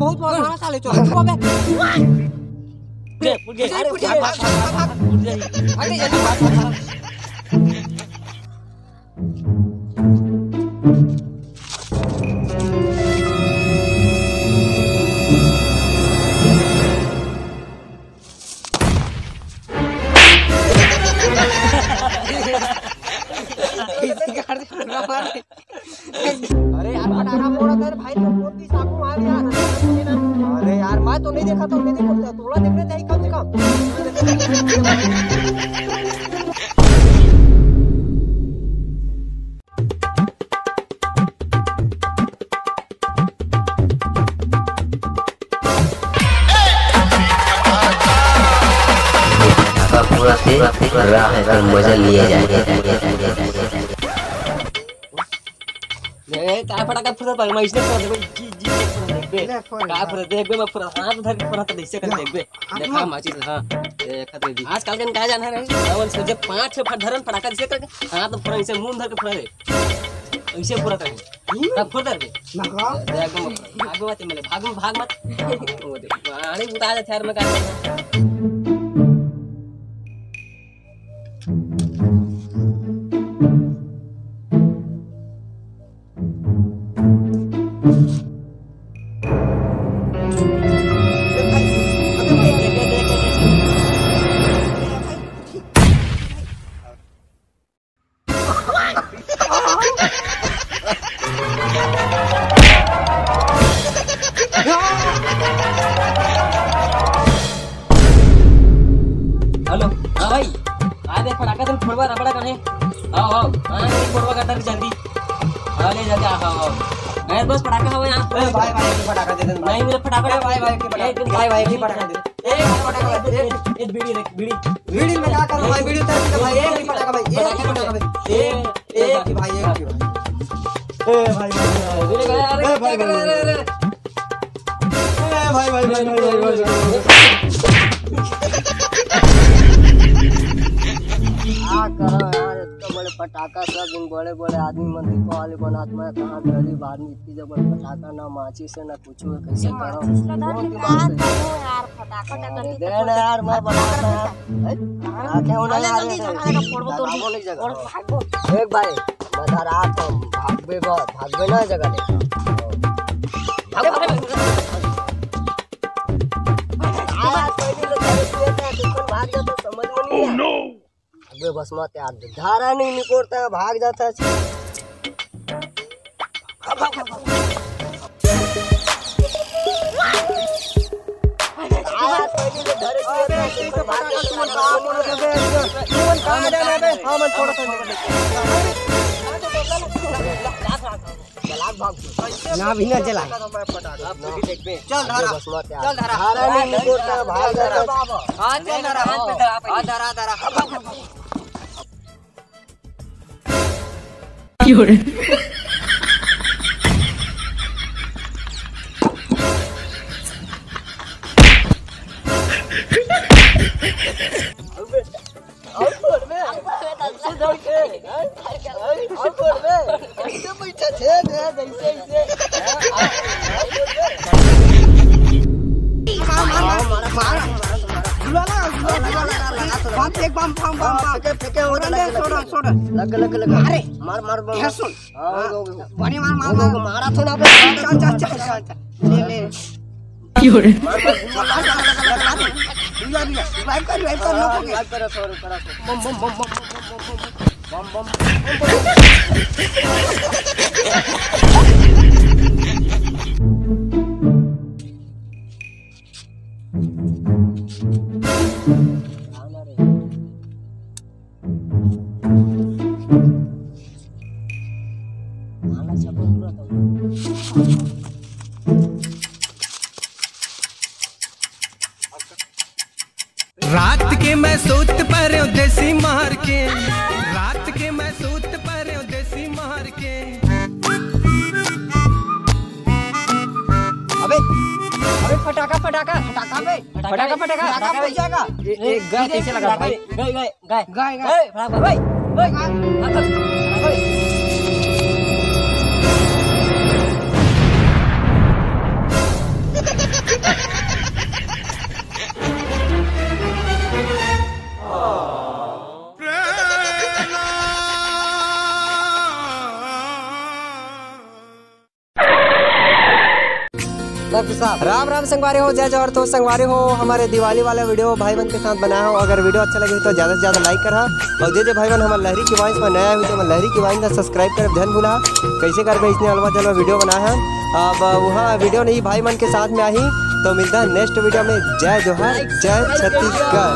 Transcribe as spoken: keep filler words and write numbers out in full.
बहुत मार मारा साले, चल, चुप बे। फुट गए, फुट गए। अरे, फुट गए, भाग, भाग, भाग, भाग। फुट गए। अरे, जल्दी भाग, भाग, भाग। अरे यार, पटाखा फोड़ा था भाई, तो कौन सी चाकू मार यार? अरे यार, मैं तो नहीं देखा था, नहीं देखा था, थोड़ा देखना चाहिए कम से कम। पूरा से रहा है, मजा लिया जाए। ए, का फटाका फुरा पर मैं इसने फुरा देबे, जी, जी, फुरा देबे। ले, फुरा, का हाँ। फुरा देबे, मैं फुरा हाथ धर के फुरा तो ऐसे कर देबे। हाँ, देखा हाँ। माचिस, हाँ। ए, खतरे दी। आजकल कन का जाना है? अवन सोचे पाँच छह फट धरन फटाका ऐसे करके, हाथ फुरा ऐसे मुंह धर के फुरा दे। ऐसे फुरा कर। हम्म। तब फुरा दे। ना का? दे, एकदम फुरा। भाग मत, मिले, भाग, भाग मत। वो दे, पानी उतार दे, यार, मैं का हेलो, हाँ भाई, आ दे फटाका तुम फोड़वा रबड़ा कने। आओ, आओ, हाँ, नहीं फोड़वा करता भी जल्दी। हाँ, ले जल्दी, आओ, आओ, आओ। नहीं, बस फटाका हो यहाँ। ए, भाई, भाई, एक फटाका दे दे, भाई। नहीं, मेरा फटाका ए, भाई, भाई, एक फटाका। एक, भाई, भाई, एक फटाका दे। एक फटाका दे, एक, एक बीड़ी रख, बीड़ी। बीड़ी में क्या करूँ भाई, बीड़ी उतार दे भाई, एक ही फटाका भाई, एक ही फटाका भाई। एक, एक ही भाई, एक ही भाई। ए भाई, भाई, भाई, भाई। ए भाई, भाई, भाई, भाई। ए भाई, भाई, भाई। का करो यार, इतना बड़े पटाखा सब दिन बड़े बड़े आदमी मन दीपावली बनात, मैं कहाँ गरीब आदमी, इतनी जबर पटाखा, ना माचिस है, ना कुछ है, कैसे करो? माचिस ला धर बहुत ले, दिमाग का से। करो यार, फटाखा अरे टकटकी दे ना यार, मैं बनाता यार। हैं? हाँ? आंखें होने अरे आ जल्दी रही है। जाना है, फोड़बो तो दादा बोले जगह। और भागो। देख भाई, मजा रात हम भागबे बा, भागबे ना जगह ले। भागो, भागो। आया, कोई भी तो घर से आता है, दुश्मन भाग जाता है, समझ में नहीं आया। अबे बस मत यार, धारा नहीं निकोरता है, भाग जाता है। ना भी ना चला। चल धरा, बस मत यार। चल धरा। धारा नहीं निकोरता है, भाग जाता है। हाँ, चल धरा। हाँ, धरा, धरा। बम फेंक, बम, बम, बम, बम। फेंके, फेंके, वो लगे, लगे, लगे। अरे, मार, मार, मार। सुन। हाँ, वो, वो, वो। बड़ी मार, मार, वो, वो, मार। मारा थोड़ा बहुत। चल, चल, चल, चल, चल। ले, ले। मार, मार, मार, मार, मार, मार। Revive कर, revive कर, हाँ, revive कर, revive करो, करो, करो। Bomb, bomb, bomb, bomb. रात के मैं सूत परेंव देसी मार के, रात के मैं सूत परेंव देसी मार के। अबे, अबे, फटाका, फटाका, फटाका बे, फटाका, फटाका, फटाका बे। ए, ए, गा कैसे लगा भाई? गए, गए, गए, गए, गए। ए, फटाका, ओए, ओए, फटाका, फटाका बे। राम राम संगवारी हो, जय जोहार। तो संगवारी हो, हमर दिवाली वाला वीडियो भाई मन के साथ बनाए हंव। अगर वीडियो अच्छा लगे तो ज्यादा से ज्यादा लाइक करहा, और जे जे भाई मन हमर लहरी के वॉइस पर नया हे तो हमर लहरी के वॉइस ला सब्सक्राइब करे झन भूलहा। कैसे करबे इसने अलवा जलवा वीडियो बनाए हंव। अब उहाँ वीडियो नहीं भाई मन के साथ में आही, तो मिलता है नेक्स्ट वीडियो में। जय जोहार, जय छत्तीसगढ़।